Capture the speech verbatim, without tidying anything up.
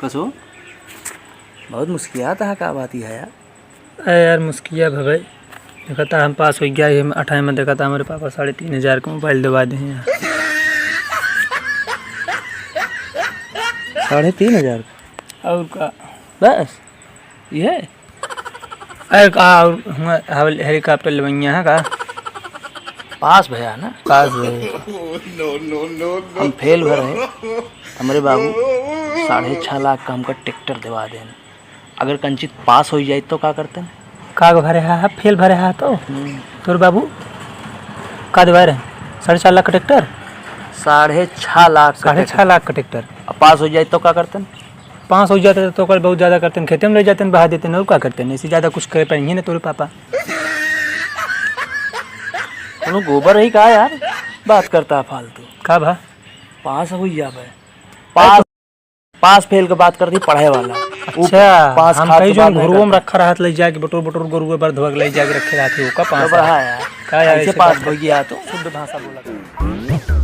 बस हो, बहुत मुस्कियात है, का बात है यार? अरे यार, मुस्किया भा भाई, देखा था हम पास होइ गया, हम अठारह में देखा था हमारे पापा साढ़े तीन हजार का मोबाइल दिवा दे हैं। साढ़े तीन हजार का? और का? बस ये? अरे का, और हम, हम हेलीकॉप्टर लेवइया है का? पास भया ना? पास भया। हम फेल भर है, हमरे बाबू साढ़े छह लाख का हमका ट्रैक्टर दिवा देन। अगर कंचित पास होइ जाइत तो का करतेन? का भरे हा, फेल भरे हा तो? हम्म। तोर बाबू का दिवाए रहे? साढ़े चार लाख का ट्रैक्टर? साढ़े छह लाख का साढ़े छह ट्रैक्टर। लाख का ट्रैक्टर। अब पास होइ जाइत तो का करतेन? पास होइ जाइत तो ओकर बहुत ज्यादा करतेन, खेते में ले जातेन, बहा देतेन, और का करतेन? ऐसे ज्यादा कुछ कर पाएंगे ना तोरे पापा। कोनो गोबर रही का यार? बात करता है फालतू। का भा? पास होइ जाबे। पास, पास फेल के बात करती पढ़े वाला। अच्छा, पास हम खात कहीं के जोन बात नहीं घरुआ में करता। रखा रहत, ले जाके बटोर बटोर गरुआ बरधवा के ले जाके रखे रहत है, ओका पास तो बढ़ा है। यार। का यार, ऐसे ऐसे पास बात होइ गया तो? शुद्ध भाषा बोला कर।